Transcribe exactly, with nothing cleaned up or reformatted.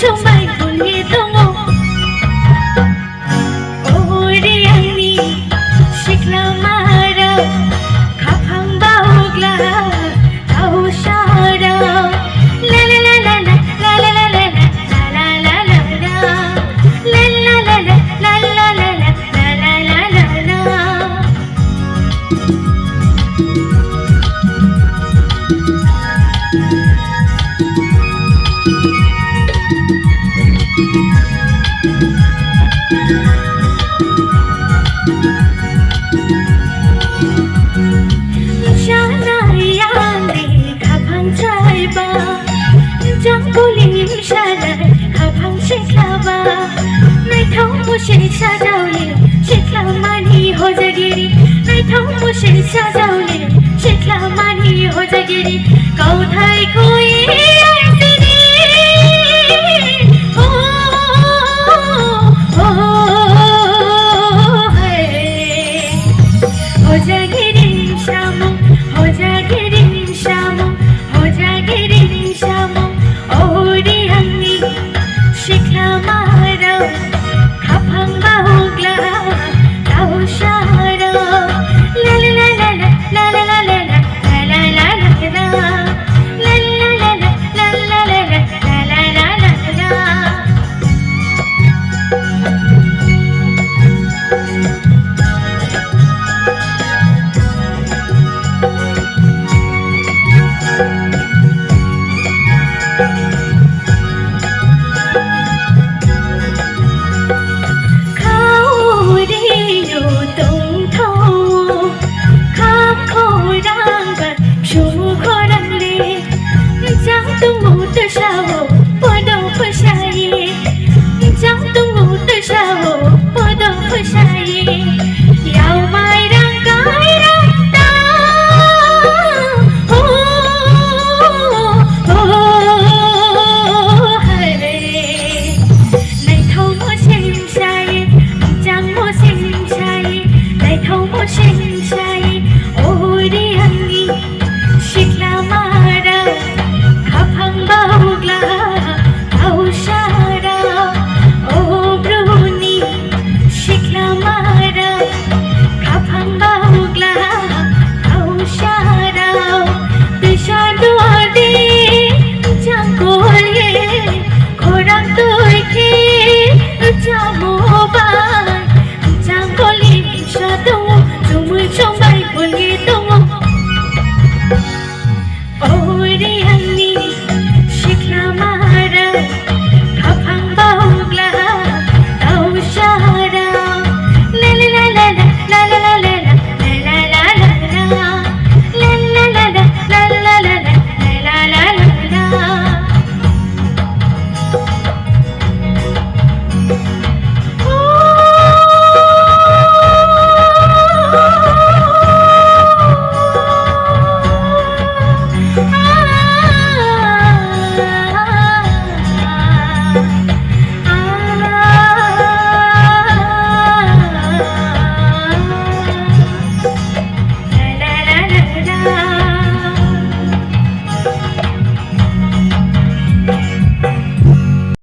Tongbai buni tongo. Ori ani sikla mara, khapang baugla, tau sara. La la la la la, la la la la la, la la la la la. La la la la, la la la la, la la la la la. Sanai ani khapang chaiba, jangkuli sanai khapang siklaba. Naithok musi sajauli siklamani hojagiri. Naithok musi sajauli siklamani hojagiri. Kauthai koi aisini. Oh, oh, oh, hey. Hojagiri samung, hojagiri samung, hojagiri samung. Ori ani sikla mara, khapang baugla, tau sara. La la la la la, la la la la la, la la la la la. La la la la, la la la la la, la la la la la. Khauriyo tongthao, kham khorang ba sumu khorang le. Jang tungu tusao podo phasaye, jang tungu tusao podo phasaye. Yao mai rang kai rang ta, oh, oh, oh, hare. Naithok mo sim sai, jang mo sim sai, naithok mo sim sai, ori ani sikla mara, khapang baugla, tau sara, o bruni sikla mara, khapang baugla, tau sara, tisa duade, jangkole, khorang toike, chamo bai, jangkole, sa tongo, chumui chongbai, buli tongo. Oh.